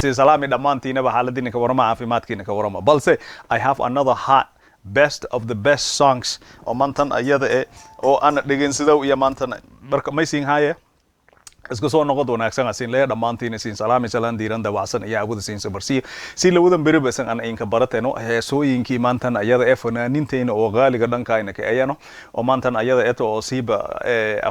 Siin salaami dhammaantiinaba, xaaladiina ka warama, caafimaadkiina ka warama. Balse I have another hot best of the best songs oo maantan ayada e oo ana dhegeynsado iyo maantan. Marka maysin haye, isku soo noqod wanaagsan asin leeya dhammaantiina. Siin salaami, salaan diiran dawacsan iyo awada siin sabarsiya si lawadan beriba isan an inka barateno heesooyinkii maantan ayada ee fanaaniinteyna oo qaaliga dhankayna ka ayano oo maantan ayada eto oo siiba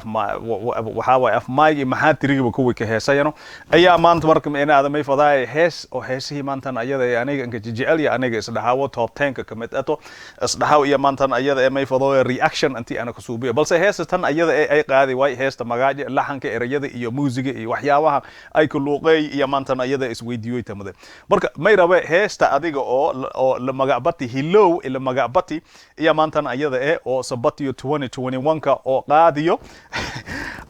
waxaa waaye afmaayg iyo maxaa tirigiba kuwii ka heesayano ayaa maanta. Marka ina adamay fadaay hees oo heesihii maantan ayada ee aniga inka jejecel iyo aniga isdhaxaawo top 10-ka kamid eto isdhaxaaw iyo maantan ayada ee may fadooya reaction intii ana kasuubiyo. Balse heesta tan ayada ee ay qaadi waay heesta magaaja, laxanka, erayada iyo muusiga iyo waxyaabaha ay ku luuqeey iyo maantan ayada isweydiiyoy tamade. Marka may rabe heesta adiga oo la magacbati hilow ila magacbati iyo maantan ayada ee oo sabatiyo 2021ka oo qaadiyo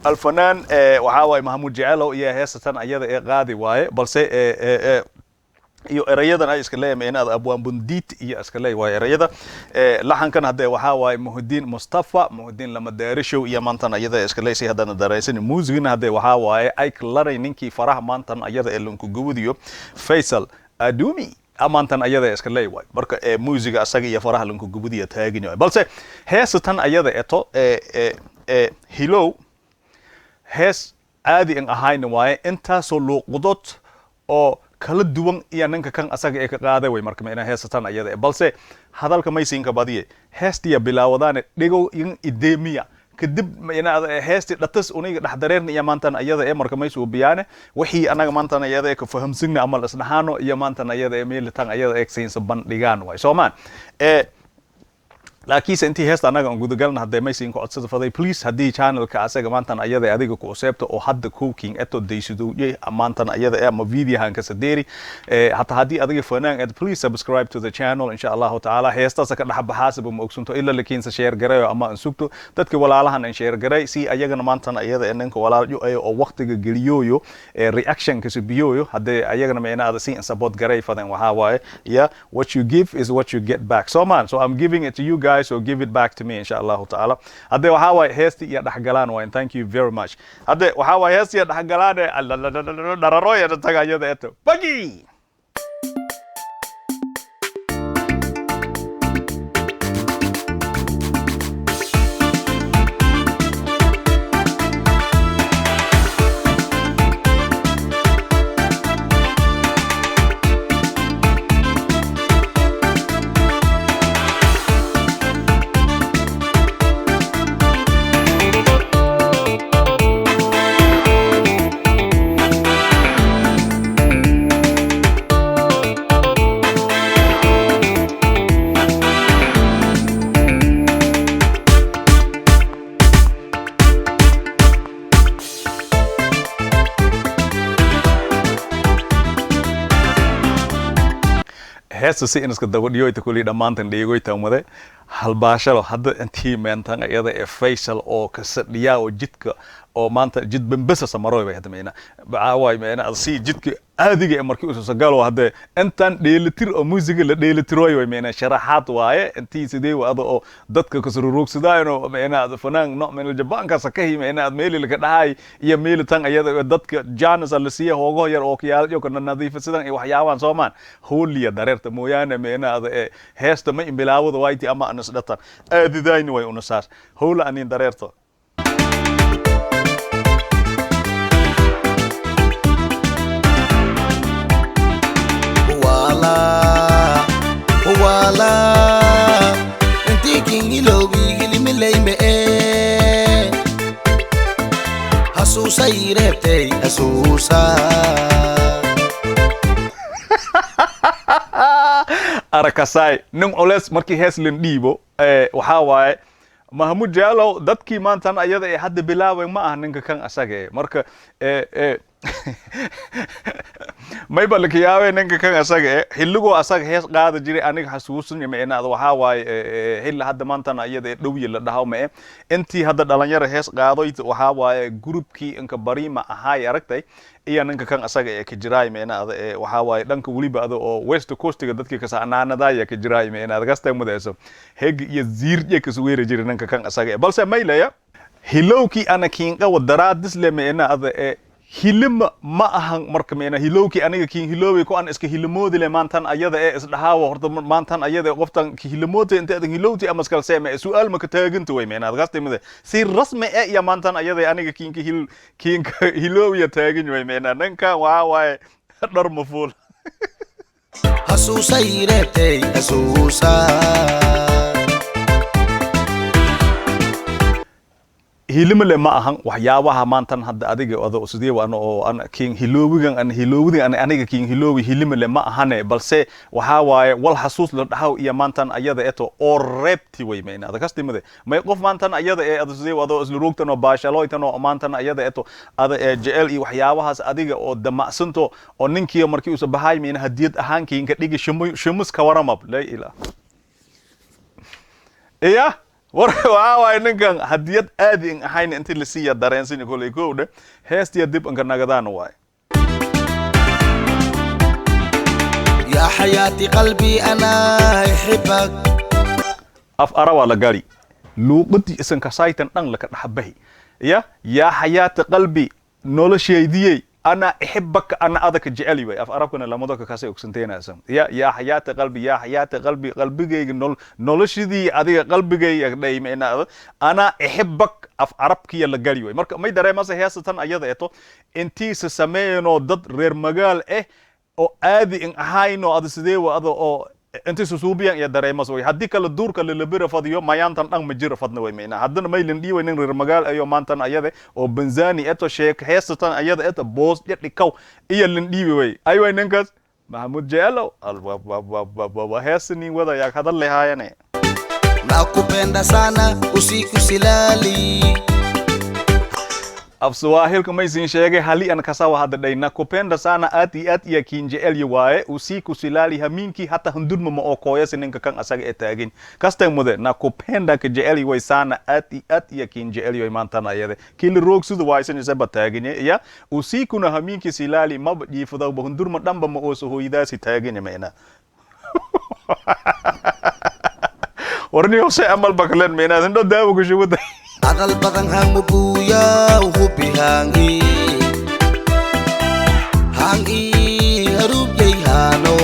alfanaan waxaa waaye Mahmuud Jecelow iyo heesta tan ayada ee qaadi waaye. Balse iyo erayadan ay iska leeyahay inaad Abwaan Bundiit iyo iska leey waaye erayada. Laxankan haddee waxaa waaye Muhudiin Mustafa Muhudiin lama daarishow iyo maantan ayada iska leeysay haddana daraysan. Muusigana haddee waxaa waaye ay laray ninkii faraha maantan ayada ee lanku gubadiyo Faysal Adumi maantan ayada iska leey waay. Marka muusiga asaga iyo faraha lanku gubadiyo taagin waay. Balse heesta tan ayada eto hilow hees caadi an ahayna waaye, intaasoo luuqadood oo kala duwan iyo ninka kan asaga ee ka qaaday way. Marka ina heesatan ayada balse hadalka maysinka badiye, heestiya bilaawadaane dhigow in ideemiya kadib ina heesti dhatas uniga dhexdareerna iyo maantan ayada ee marka may suubiyaane wixii anaga maantan ayada ee ka fahamsigna ama isdhaxaano iyo maantan ayada ee meelitan ayada ee siinsa bandhigaan waay soomaan ee. Laakiinse intii heesta annaga aan gudagalna haddee maysin ku codsada faday, please, haddii channelka asaga maantan ayada adiga ku useebto oo hadda cooking eto daysadowye maantan ayada ee ama videohan ka sadeeri, hataa haddii adiga fanaan ed, please subscribe to the channel, insha Allahu tacaala. Heestaasa ka dhex baxaasaba ma ogsunto ila lakiinse share gareeyo ama an sugto dadka walaalahan an share garay si ayagana maantan ayada ee ninka walaalyo oo waqtiga geliyooyo ee reaction ka subiyoyo haddee ayagana meenaada si in support garay fadan. Waxaa waaye, yeah, what you give is what you get back, so man, so I'm giving it to you guys, so give it back to me, insha Allahu tacaala. Haddee waxaa waaye heesti iyo dhexgalaan waaye. Thank you very much. Haddee waxaa waaye heesti iyo dhexgalaan dhararoya taga iyada eto bagi. Heesta si in iska dabadhiyoyta kulli dhammaantan dheegoyta umade halbaashalo hadda intii meentan iyada ee Faysal oo kasadhiyaa oo jidka oo maanta jid bambesa samaroy bay hadda meena waxaa waaye meena si jidka caadiga ee markii uu galo hadde intan dheelitir oo muusiga la dheelitiroy way meena sharaxaad waaye intii sidee wada oo dadka kasruruugsadayno meena fanaan no meena jabaanka sakahi meena aad meeli laga dhahay iyo meeli tan ayada dadka janis la siiya hoogo yar oo kiyaal iyo kana nadiifsidan iyo waxyaabaan soomaan hooliya dareerta mooyaane meena ada ee heesta ma imbilaawada wayti ama anas dhatan aadidayni way unasaas howla anin dareerto. Wala wala intii iloobi hilimilayme hasuusay reebtay hasuusa. Arakasaay nin culeys markii hees lan dhiibo waxaa waaye Mahmud Jalow dadkii maantan ayada ee hadda bilaabay ma aha ninka kan asaga ee marka mayba lakiyaabe ninka kan asaga ee xilligoo asaga hees qaada jiray aniga xasuusan micnaada waxaa waaye xilli hadda maantan ayada ee dhowyi la dhaho mae intii hadda dhalinyaro hees qaadoy waxaa waaye gurubkii inka bariima ahaay aragtay iyo ninka kan asaga ee ka jiraay micnaada ee waxaa waaye dhanka weliba ada oo west coastiga dadkii kasanaanadaya ka jiraay micnaada kasta mudayso heg iyo ziir iyo kasweeri jiray ninka kan asaga ee. Balse maylaya hilowkii ana kiinqawa daraadis le micnaada ee. Hilima ma ahan. Marka meena hilowkii aniga kiin hiloobay ku an iska hilimoodi le maantan ayada ee isdhahaawa horta maantan ayada qoftan ki hilimoota inta adan hilowti ama iskal seeme su'aal ma ka taaginta way meena adgaastimade si rasmi eh iyo maantan ayada aniga kiinka hil kiinka hiloobiya taagin way meena ninkan waxaa waaye dhar mafuul. Hasuusay reebtay hasuusa. Hilimale ma ahan waxyaabaha maantan hadda adiga ado sidee ana oo an kiin hiloobigan an hiloobidin an aniga kiin hiloobi hilimale ma ahane, balse waxaa waaye wal xasuus la dhahaw iyo maantan ayada eto oo reebti way mayna ada kastimade may qof maantan ayada ee ada sidee ado isla roogtan oo baashaloytan oo maantan ayada eto ada ee jecel iyo waxyaabahaas adiga oo damacsanto oo ninkii markii uusa bahay mayna hadiyad ahaan kiinka dhigi shumus ka waramab laa ilaa iya. War waxaa waaye ninkan hadiyad aadi in ahayn intii la siiya dareensinya koley kow dhe heestiya dib inka nagadaan waaye. يا حياتي قلبي أنا يحبك. Af arabaa la gali luuqadii isan kasaytan dhan laka dhaxbahi ya yaa xayaati qalbi noloshaydiyey ana ixibaka ana adaka jeceli way af arabkana lamadaka kasay ogsanteynaysan ya yaa xayaati qalbi yaa xayaati qalbi qalbigayga noloshadii adiga qalbigayga dhayma ina ana ixibak af arabkiya la gali way. Marka may dareemasa heesatan ayada eto intiisa sameeyanoo dad reer magaal eh oo aadi in ahayno ada sidee wa ada oo inti susuubiyan iyo dareemas way haddii kale duurka lalabira fadiyo mayaantan dhan ma jira fadna way mayna haddana maylin dhiiway nin reer magaal ayo maantan ayade oo banzani eto sheek heesatan ayada eto boos dhikaw iyo lin dhiiwi way ay way ninkaas Maxamuud Jeelo alwabwabwabwa heesanin wada yaa hadal lehaayane. Nakupenda sana usiku silali. Af Swaahilka maysin sheegay hali an kasawa hadda dhay nakupenda sana aad iyo aad iyo kiin jecel waaye usiku silali hamiinkii hata hundurma ma oo kooyasi ninka kan asaga ee taagin kastay mude nakupenda ka jecel way sana aad iyo aad iyo kiin jecel way maantana ayade kili roogsuda waaysan isaba taagin ya usikuna hamiinkii silali maba jiifadawba hundurma dhanba ma ooso hooyadaasi taagin mayna warni hose amal baklen mayna indho daawo ku shubada. Hadal badan hang mabuya hubi hangi hangi harubjay hano.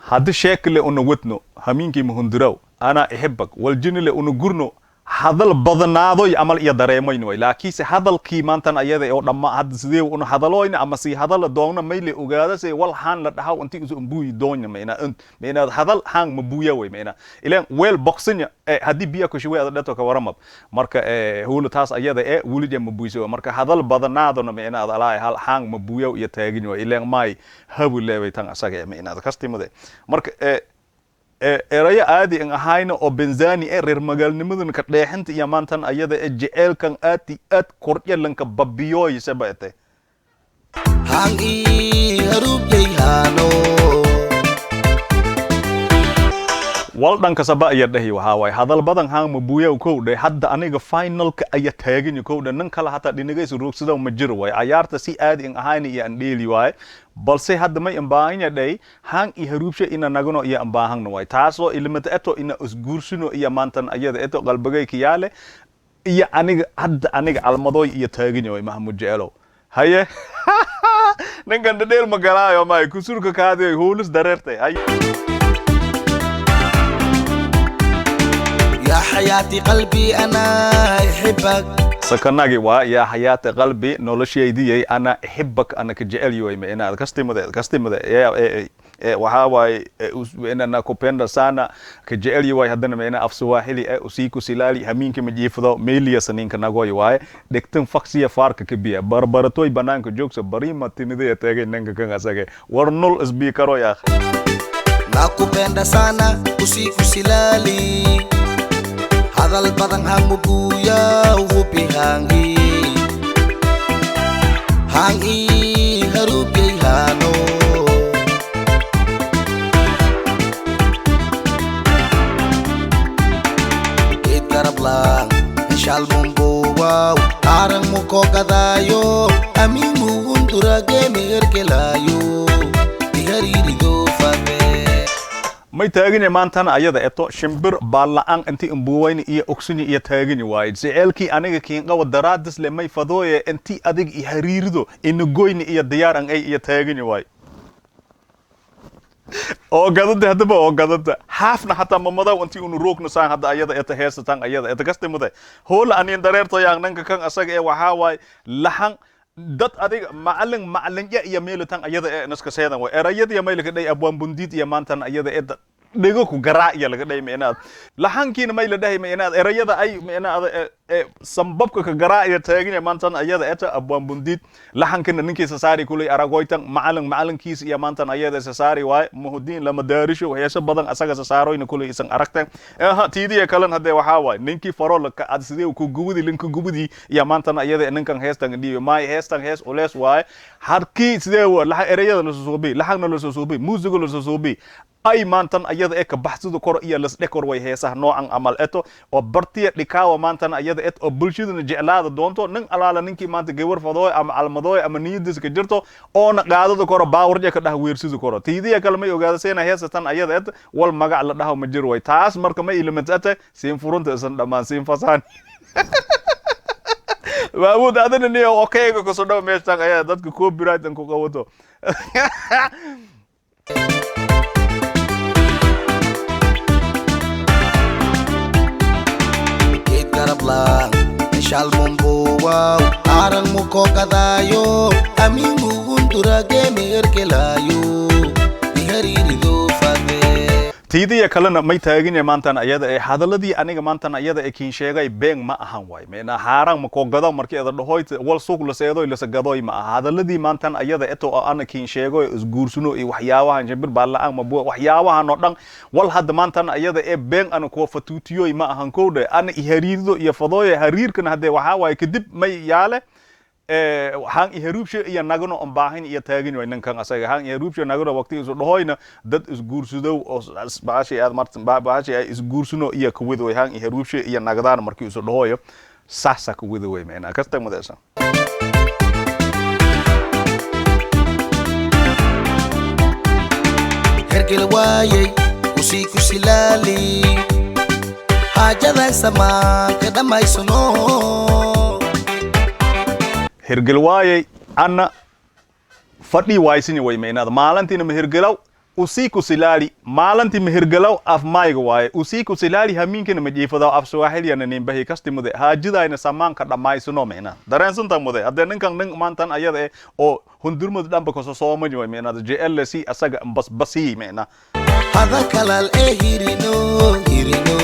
Haddi sheekle una wadno hamiinkii mahunduraw ana ixibak waljinile una gurno hadal badnaadoy amal iyo dareemoyn way laakiinse hadalkii maantan ayada oo dhamma hadda sidee una hadaloyna ama si hadala doogna mayle ogaada se wal haan la dhahaw intii usu umbuyi doogna mayna mayna hadal haan ma buuya way mayna ilaan weel boxsinya haddii biya ku shuway dhato ka waramab marka huulu taas ayada ee wulija ma buuyso marka hadal badnaadona mayna adalaa hal haan ma buuya iyo taagin way ilaan may habu leeway tan asaga mayna kastimade marka erayo aadi in ahayna oo benzani ee reer magaalnimadan ka dheexinta iyo maantan ayada ee jeceelkan aad iyo aad kordyalanka babiyooyse ba ete. Hangi harubjay hano. Wal dhanka saba aya dhahi waxaa waaye hadal badan haan ma buuya kow dhe hadda aniga finalka aya taagin kow dhe nin kale hataa dhinagaysa roogsada ma jiro waaye cayaarta si aadi in ahayna iyo an dheeli waaye balse hadda may imbaahanya dhay haan iyo haruubsha ina nagano iyo imbaahangna waaye taasoo ilimata eto ina isguursino iyo maantan ayada eto qalbagay kiyaale iyo aniga hadda aniga almadooy iyo taagin waay Maxamuud Jecelow haye ninkan dhadheel ma galaayo maay kusurka kaadiyo huulis dareertay haye. يا حياتي قلبي أنا يحبك. Sakanagi waa yaa xayaati qalbi noloshaydiyey ana ixibak ana ka jecel way ma inaad kastimade kastimade waxaa waaye ina nakupenda sana ka jecel waay haddana ma ina af Swaahili ee usiku silali hamiinka ma jiifado meeliya saninka nagoy waaye dhegtan faksiya faarka ka biya barbaratoy banaanka joogsa barima timidaya taagay ninka kan asage war nol isbiikaro yaa. Nakupenda sana usiku silali hadal badan hang mabuya hubi hangi hangi harubjay hano. Geed garab lang heshal mumbuwaw arang muko kadayo amimu undurage meherkelayo iharirido fate. May May taaganya maantana ayada eto shimbir baalla-aan inti imbuwayni iyo ogsini iyo taaganya waaye. Jeceelkii aniga kiinqawa daraadis le may fadooye inti adig i hariirido inagoyni iyo diyaaran ay iyo taaganya waaye. Oo gadada haddaba oo gadada haafna hataa mamadaw intii unu roogna saan hadda ayada eta heesatan ayada eta kasta muday hoola anin dareertoyaan nanka kan asaga ee waxaa waaye laxan dad adiga macalin macalinja iyo meelitan ayada ee naska seedan way erayadiya maylaka dhay abwaan bundiid iyo maantan ayada ee dhego ku garaa iyo laga dhahay ma inaad laxankiina may la dhahay ma inaad erayada ay ma inaad ee sambabka ka garaa iyo taagina maantan ayada eta abwaan bundiid laxankina ninkiisa saari kulay aragoytan macalin macalinkiisa iyo maantan ayada isa saari waaye. Muhudiin lama daarisho heeso badan asaga sa saaroyna kulay isan aragteen. Aha, tiidiya kalan hadee waxaa waaye ninkii farola ka ad sidee ku gubudi linka gubudi iyo maantan ayada ninkan heestan dhiibi maay heestan hees ulees waaye. Harkii sidee wa laxa erayada la susuubi, laxangna la susuubi, muusiga la susuubi ay maantan ayada ee ka baxsida kor iyo lasdhe kor way heesaha noocan amal eto oo bartiya dhikaawa maantan ayada et oo bulshadana jeclaada doonto. Nin alaala ninkii maanta gawar fadooy ama almadooy ama niyadiisa ka jirto oona qaadada koro baawarja ka dhah weersida koro. Tiidiya kale may ogaada seena heesatan ayada et wal magac la dhaho ma jiro way. Taas marka ma ilimid ate siin furunta isan dhammaan siin fasaan maamuud adina niyo okeyga kusoo dhow meeshan ayaa dadka copyright ku qabato. Geed garablaan inshaal mumbuwaw arang mukokadayo amingugunturageme erkelaayo iharirido fade. Tiidiya kalena may taaganya maantan ayada ee hadaladii aniga maantan ayada ee kiin sheegay been ma ahan waay. Meena haarang ma koo gado markii ada dhahoyt wal suuq la seedo la sagadoy ma aha. Hadaladii maantan ayada eto oo ana kiin sheego isguursano iyo waxyaabahan shimbir baa la'aan ma buwa waxyaabahan oo dhan wal hadda maantan ayada ee been ana kuwa fatuutiyoy ma ahan kowdhe ana i hariirdo iyo fadooye hariirkana haddee waxaa waaye kadib may yaale waxaan i haruubshe iyo nagano on baahin iyo taagin way ninkan asaga haan i haruubshe nagano waqti isu dhahoyna dad isguursadow oo baashi aad martan baashi ay isguursano iyo kuwid way haan i haruubshe iyo nagdaan markii isu dhahoyo saasa kuwida way meena kasta mudaysan. Hergel waayey kusii kusilaali xaajadan samaan ka dhammaysano. Hergel waayey anna fadhii waaysini way meenaada maalintiina ma hergelaw usiku silaali maalintii ma hergelaw af mayga waaye usiku silaali hamiinkina ma jiifadaw af swaaxiliyana nimbahi kasti mude haajidayna samaanka dhammaysano meena dareensanta mude haddee ninkan nin maantan ayada eh oo hundurmadu dhanba kaso soomani way meenaada jlc asaga basbasii meena. Hada kalaal ee hirino hirino.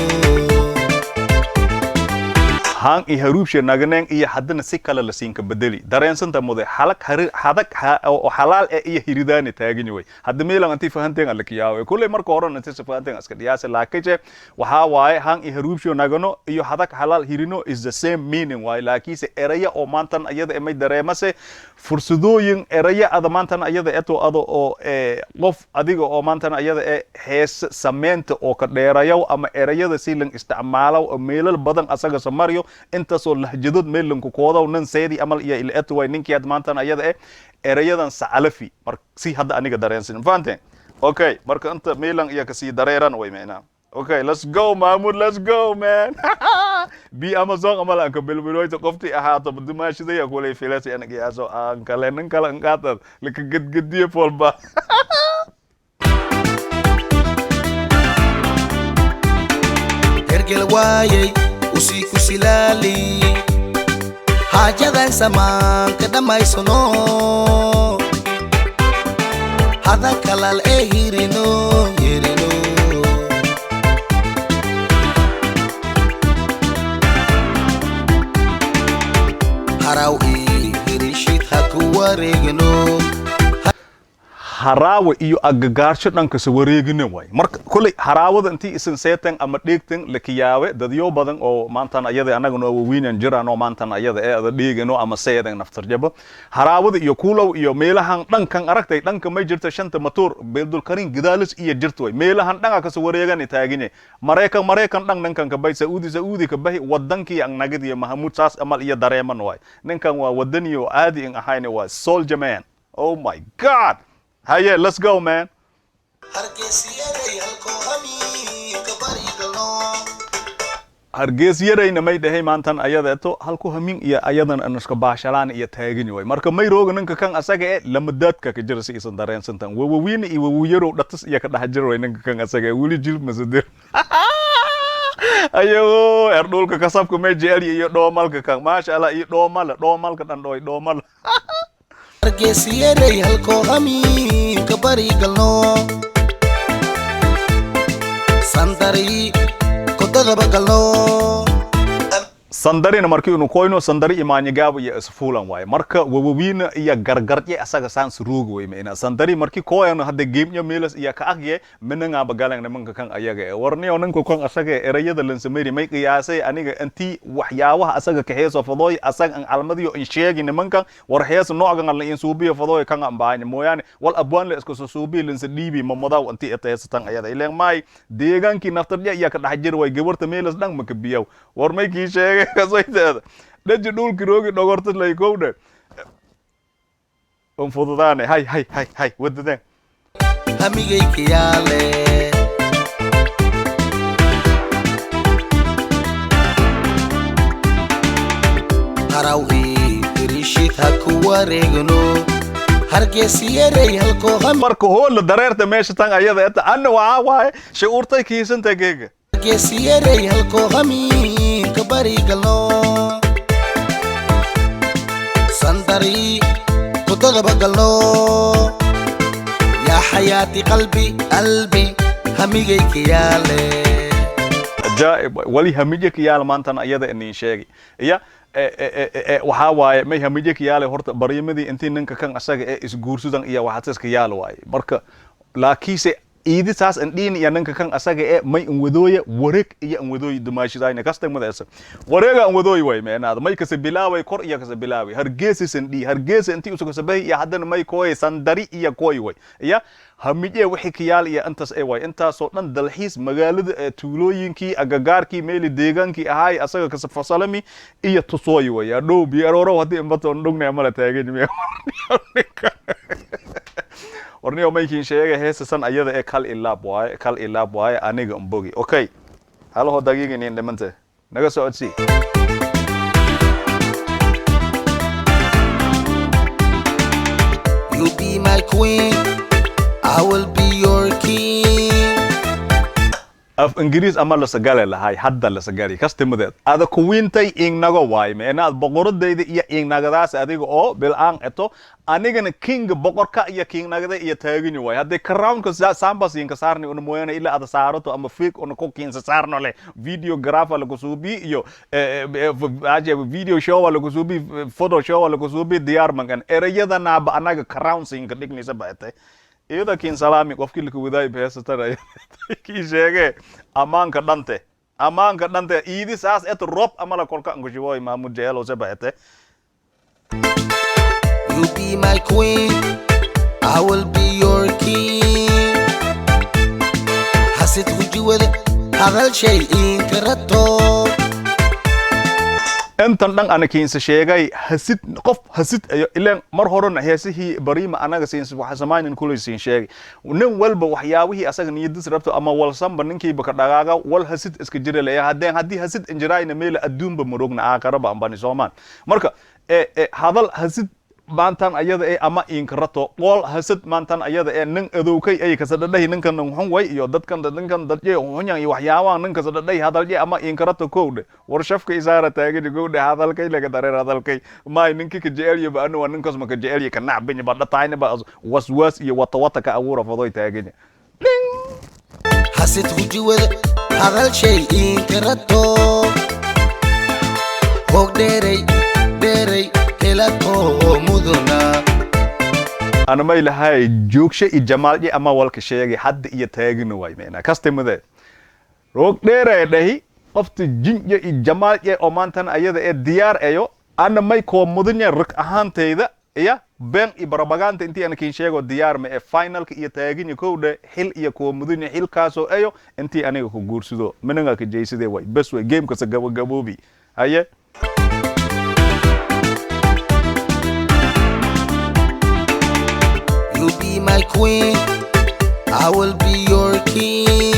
Haan i haruubshe naganeen iyo haddana si kale la siinka bedeli dareensanta mude xalag hari hadag oo xalaal eh iyo hiridaani taagin way hadda meelan anti fahanteen alla kiyaawe kulley marka hore inti si fahanteen iska dhiyaase laakiinse waxaa waaye haan i haruubshe nagano iyo hadag xalaal hirino is the same meaning waaye. Laakiinse eraya oo maantan ayada may dareemase fursadooyin eraya ada maantan ayada eto ado oo qof adiga oo maantan ayada ee hees sameynta oo ka dheerayow ama erayada si lan isticmaalow oo meelal badan asaga samariyo intaasoo lahjadood meelanku koodow nin seedi amal iyo ila eto way ninkii had maantan ayada eh erayadan sacalafi mar si hadda aniga dareensin fahanteen. Okay, marka inta meelan iyo kasii dareeran way micnaa. Okay, let's go, Mahmoud, let's go, man. Bi Amazon amal aan ka bilbiloyta qoftii ahaato dumaashidaya kulay filasi anaga yaaso aan kale nin kale an qaatad laka gedgediye folba. Hergel waayey usii kusilaali xaajadan samaan ka dhammaysano hada kalaal ee hirino hirino. Haraw ii hirishid ha ku wareegno. Haraawa iyo agagaarsho dhankasa wareegina waay. Marka kuley haraawada intii isan seetan ama dheegtan lakiyaawe dadyo badan oo maantan ayada anagana waaweynaan jiraan oo maantan ayada ee ada dheegano ama seedan naftarjabo haraawada iyo kuulow iyo meelahan dhankan aragtay dhanka may jirta shanta matoor beeldulkarin gidaalis iyo jirta way meelahan dhanka kasa wareegani taagine Maraykan Maraykan dhan ninkan ka bay Saudi Saudi ka bahi wadankii ang nagid iyo Mahamuud saas amal iyo dareeman waay. Ninkan waa wadani oo caadi in ahayne waa soldier man. Oh my God, haye, let's go, man. Hargeysiyaday halkoo Hargeys yarayna may dhahay maantan ayadeeto halku hamin iyo ayadan an iska baashalaan iyo taagin way. Marka may rooga ninka kan asaga ee lamadaadka ka jira si isan dareensantan wawawiina iyo wawiyarow dhatas iyo ka dhex jira way. Ninka kan asaga ee weli jilb masadir ayagoo erdhulka kasabka may jecel iyo dhoomalka kan, maasha Allah, iyo dhoomala dhoomalka dhan dhoy dhoomala. Hargeysiyarey halkoo hamiin ka bari galno, sandari kodadaba galno. Sandarina markii inu koyno sandari imaanyigaaba iyo isfuulan waaye. Marka wawawiina iyo gargarje asaga saan suruuga way meena sandari markii koyano hadda geemyo meelas iyo ka agye minangaaba galan nimanka kan ayaga ee warniyo ninka kan asaga ee erayada lansameyri may qiyaasay aniga intii waxyaabaha asaga ka heeso fadooy asaga an calmadiyo in sheegi nimankan war hees noocan la in suubiyo fadooy kan an baahanya mooyaane wal abwaan la iska soo suubiyo lansa dhiibi mamadaw intii eteysatan ayada ileen maay deegaankii naftarja iyo ka dhex jir way gabarta meelas dhan maka biyow. War may kii sheegay kasoyteeda dhaji dhulki roogi dhogorta lay kowdhe un fududaane hay hay hay hay wadadeen. Hamigay kayaale. Harawii irishid ha ku wareegno, Hargeysiyarey halkoo hami. Marka hoola dareerta meesha tan ayada eta anna waxaa waaye shucuurtay kiisanta geega. Hargeysiyarey halkoo hamiin ka bari galno, sandari kodadaba galno. Yaa xayaati qalbi qalbi hamigay kayaale. Ajaa'ib waay. Wali hamije ka yaala maantan ayada inin sheegi iya waxaa waaye may hamije ka yaala horta baryamadii intii ninka kan asaga ee isguursudan iyo waxaad iska yaala waaye. Marka laakiinse iidi saas an dhiin iyo ninka kan asaga ee may an wadooya wareeg iyo an wadooy dumaashidayna kastay madaysa wareega an wadooy way meenaada may kasa bilaaway kor iyo kasa bilaaway Hargeysa san dhii Hargeysa intii usu kasabay iyo haddana may kooy sandari iyo kooy way iya hamije wixii ka yaal iyo intaas ee way intaasoo dhan dalxiis magaalada ee tuulooyinkii agagaarkii meeli deegaankii ahaay asaga kasa fasalami iyo tusooy way adhow biyo aroorow haddii inbata on dhugnay mala taagan. Warniyo maykiin sheegay heesasan ayada ee kal ilaab waaye, kal ilaab waaye aniga umbogi. Okay, halaho dagiiginin dhimante naga socodsii. You be my queen, I will be your king. Af Ingiriis ama lasagale lahay hadda lasagali kastimadeed ada kuwiintay ingnago waay meenaad boqoradayda iyo ingnagadaas adiga oo bil'aan eto anigana kinga boqorka iyo kingnagada iyo taagini waay haddii crownka sambas inka saarni una mooyaane ilaa ada saarato ama fake una ku kiinsa saarno leh videographer lagu suubi iyo aje video show lagu suubi, photo show lagu suubi diyaar mangan erayadanaaba anaga crown siinka dhignaysa baete iyada kiin salaami qofkii laka wadaay beesatana kii sheege ammaanka dhante ammaanka dhante iidi saas et rob amala kolka angushiboy maamud jeelo se baete. You be my queen, I will be your king. Hasid hujiwada hadal shay inkarato. Intan dhan ana kiinsa sheegay hasid qof hasid ayo ileen mar horena heesihii bariima anaga siinsa waxa samaynin kulay siin sheegay nin walba waxyaabihii asaga niyadis rabto ama walsanba ninkiiba ka dhagaaga wal hasid iska jira leeyahay haddeen haddii hasid injiraayna meela adduunba murugna aakaraba ambani soomaan. Marka e hadal hasid maantan ayada ee ama inkarato qool hasad maantan ayada ee nin adowkay ay kasadhadhahi ninkan xun way iyo dadkan ninkan dadje xunyan iyo waxyaabaha nin kasadhadhahi hadalje ama inkarato kowdhe war shafka isaara taagani kowdhe hadalkay laga dareer hadalkay maay ninki ka jecelyo ba anu waa ninkaas ma ka jecelyo ka nacbinya ba dhatayna ba waswaas iyo wata wata ka abuura fadoy taagani. Hasid hujiwada hadal shay inkarato hoog dheeray dheeray helakoo muduna. Ana may lahay joogshe iyo jamaalje ama walka sheegay hadda iyo taagina waay meena kastimade roog dheeree dhahi qofta jinje iyo jamaalje oo maantan ayada ee diyaar eyo ana may koo mudanya rag ahaantayda iya been iyo barabagaanta intii ana kiin sheego diyaar ma ee finalka iyo taaginya kowdhe xil iyo koo mudanya xilkaasoo eyo intii aniga ku guursado minanga ka jeysadee waay bes way gamekasa gabagaboobi haye. You be my queen, I will be your king.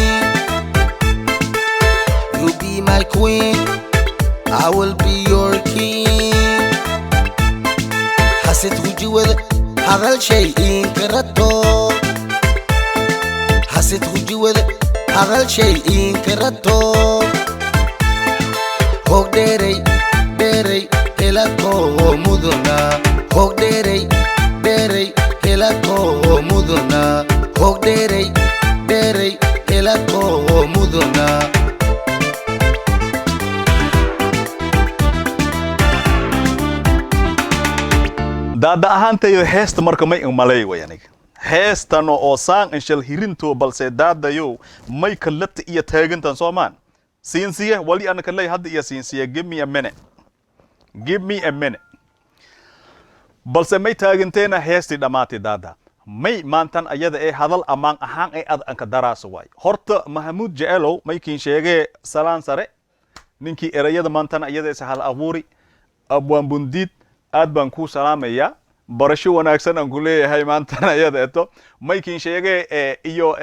You be my queen. Hujiwada hadal shay inkarato, hasid hujiwada hadal shay inkarato. Hoog dheeray dheeray helakoo muduna, hoog dheeray dheeray helakoo muduna, hoog dheeray dheeray helakoo muduna. Daada ahaantayo heesta marka may malay way aniga heestano oo saan inshal hirinto, balse daadayo may kalata iyo taagantan soomaan siinsiye wali ana kalay hadda iyo siinsiye. Give me a minute, give me a minute. Balse may taaganteena heestii dhammaatay. Daada may maantan ayada ee hadal ammaan ahaan ee ad anka daraaso waay. Horta Mahamuud Jecelow maykiin sheegee salaan sare, ninkii erayada maantan ayada is hal abuuri, abwaan bundiid, aad baan kuu salaamayaa, barasho wanaagsan aan ku leeyahay. Maantan ayada eto maykiin sheegee iyo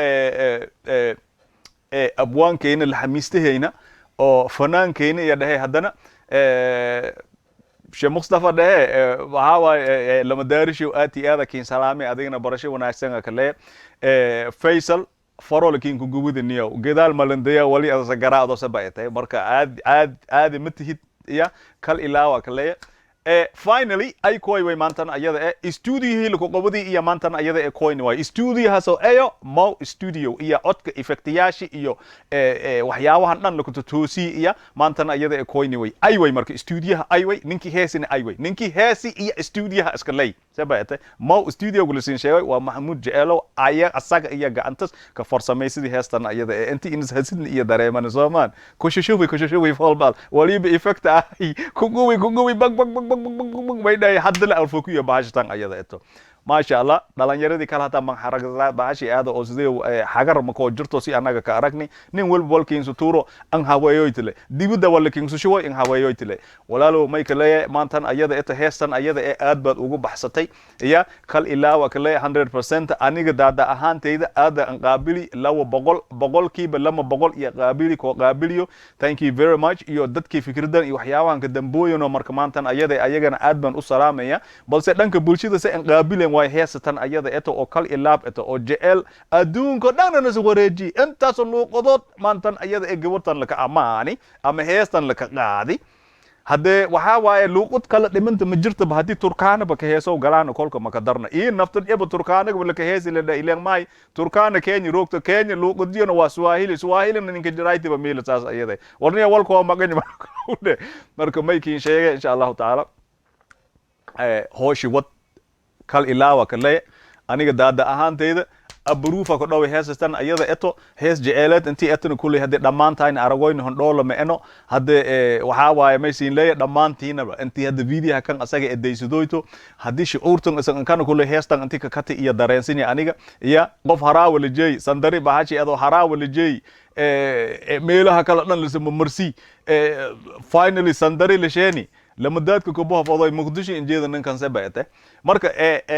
abwaankeyna, laxamiistaheyna oo fanaankeyna iyo dhehe haddana Sheekh Mustafa dhehe, waxaa waaye lama daarishow, aad iyo aada kiin salaamay, adigana barasho wanaagsan kale. Faysal farol kiin ku gubudiniyo gadaal malandaya wali adasa garaacdo sabaitay. Marka aad aad aadi ma tihid iya kal ilaawa kaleya. Finally ay koy way maantan ayada e studiohii laku qabadii iyo maantan ayada e koyni waay studiohaasoo eyo Mo Studio iyo codka effectiyaashii iyo waxyaabahan dhan lakutotoosii iyo maantan ayada e koyni way ay way. Marka studioha ay way, ninkii heesina ay way, ninkii heesi iyo studioha iska ley sebaete Mo Studio gulasin sheegay waa Maxamuud Jecelow aya asaga iyo gacantas ka farsamaysidii heestan ayada ee inti inas hasidna iyo dareeman soomaan kushushubi kushushubi folbal waliba effect ah kuguwi kuguwi bag bag bag bag bag bag bag bay dhahay haddana alfokuyo bahashtan ayada eto. Maasha Allah, dhalinyaradii kale hataa manxaragda bahashi aada oo sidee xagar makoo jirto si annaga ka aragni nin walba walkiinsu tuuro an haweeyoytile dibidda walakiinsu shuway in haweeyoytile. Walaalow may kaleeye maantan ayada eta heestan ayada ee aad baad ugu baxsatay iya kal ilaawa kaleeye 100%. Aniga daada ahaantayda aada an qaabili 200 200% iyo qaabili koo qaabiliyo. Thank you very much. Iyo dadkii fikradan iyo waxyaabahan ka dambooyano marka maantan ayada ayagana aad baan u salaamaya. Balse dhanka bulshada se an qaabilen waay heesatan ayada eto oo kal ilaab eto oo jecel adduunka dhanna nas wareeji intaasoo luuqadood maantan ayada ee gabartan laka amaani ama heestan laka qaadi. Haddee waxaa waaye luuqad kala dhimanta ma jirtaba haddii Turkaanaba ka heesow galaana kolka maka darna iyo naftan eba Turkaanagaba laka heesi ladha ilen maay Turkaana Kenya roogta Kenya luuqadiyona waa Swahili, Swahilina ninka jiraaytiba miila saas ayada warniya walka waa maqany marka maykiin sheege insha Allahu tacaala hooshi wad kal ilaawa kale. Aniga daada ahaantayda abruufa ku dhaway heesastan ayada eto hees jeceeleed intii etona kulley haddii dhammaantayna aragoyna hondhoola ma eno. Hadde waxaa waaye maysiin leeya dhammaantiinaba intii hadda videoha kan asaga edaysadoyto haddii shucuurtan isan kana kulley heestan intii kakati iyo dareensinya aniga iya qof haraawa lajey sandari bahashi adoo haraawa lajey meelaha kale dhan lasama marsi finally sandari lasheeni lamadaadka kubaha fodoy Muqdisho injeeda ninkan se baete. Marka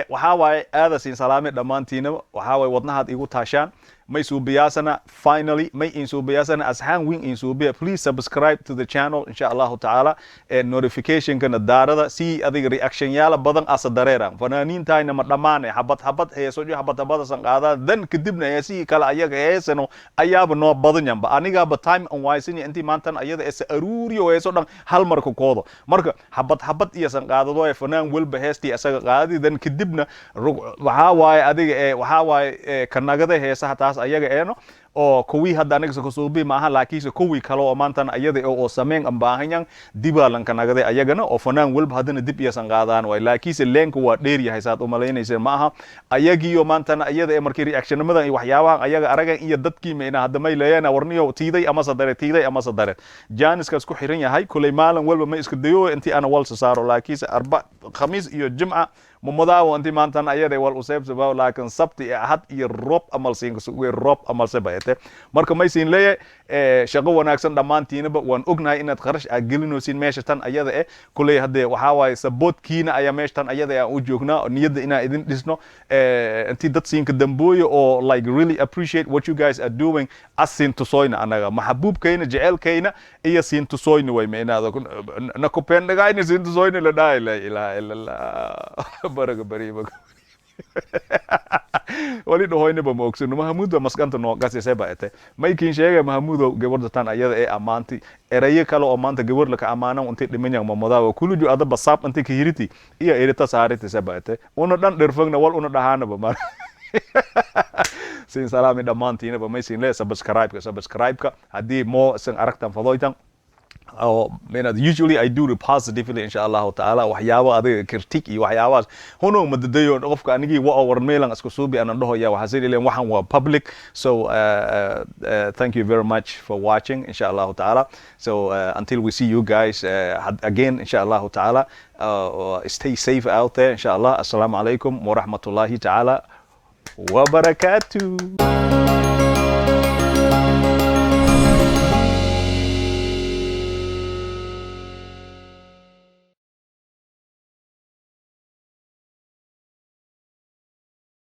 waxaa waaye aada siin salaame dhammaantiinaba. Waxaa waaye wadnahaad igu taashaan may suubiyaasana finally may in suubiyaasana asxaan win in suubiya. Please subscribe to the channel insha Allahu tacaala, notificationkana daarada si adiga reaction yaala badan asa dareeran. Fanaaniintayna ma dhammaane xabad xabad heeso iyo xabad xabadasan qaadaan dan kadibna heesihii kale ayaga heesano ayaaba noo badan yanba anigaaba time an waysanya intii maantan ayada esa aruuriyo heeso dhan hal marka koodo. Marka xabad xabad iyosan qaadado ee fanaan walba heestii asaga qaadi dan kadibna waxaa waaye adiga ee waxaa waaye kanagada heesaha taas ayaga eeno oo kuwii hadda aniga kasuubi maaha, laakiinse kuwii kale oo maantan ayada oo sameyn an baahanyan dibaa lanka nagaday ayagana oo fanaan walba haddana dib iyasan qaadaan waay. Laakiinse leenka waa dheer yahay saad u malaynaysa ma aha ayagiyo maantan ayada ee markii reactionnimadan iyo waxyaabahan ayaga aragan iyo dadkii mayna hadda may leeyana warniyo tiiday ama sadare tiiday ama sadare jaaniskaas ku xiran yahay. Kuley maalin walba ma iska dayo intii ana walsa saaro, laakiinse arba Khamiis iyo Jimca mamadaawo intii maantan ayada wal useebsaba, laakiin Sabti iyo Axad iyo roob amal siinka suge roob amal se bayte. Ete marka maysiin leeyahay shaqo wanaagsan dhammaantiinaba. Waan ognahay inaad qarash aad gelinaysiin meesha tan ayada eh. Kuley haddee waxaa waaye supportkiina ayaa meesha tan ayada aan u joognaa, niyadda inaan idin dhisno, intii dad siinka dambooya oo like really appreciate what you guys are doing, as siin tusoyna anaga maxabuubkayna, jecelkayna iyo siin tusoyna way micnaada na kupendagayna siin tusoyna la dhahay. La ilaha illa Allah, baraga bariba wali dhahoynaba ma ogsano. Mahamuud maskanta noo gasiseba ete maykin sheegay. Mahamuudow, gabarda tan ayada ee ammaanti erayo kale oo maanta gabar laka amaanan intay dhimanyan mamadaawa kuluju ada basaab intay ka hiriti iyo erita saariti seba ete una dhan dhirfagna wal una dhahaanaba mar sin salaami dhammaantiinaba. Maysin le subscribe-ka, subscribe-ka haddii moo isan aragtan fadoytan oo usually I do it positively, insha Allahu taala. Waxyaabo adiga critique iyo waxyaabahaas huno madadayo qofka anigii wa war meelan isku suubi anan dhaho ya waxaa sii ileen waxan waa public. So thank you very much for watching, insha Allahu taala. So until we see you guys again, insha Allahu taala, stay safe out there, insha Allah. Assalamu alaikum wa rahmatullahi taala wa barakatuh.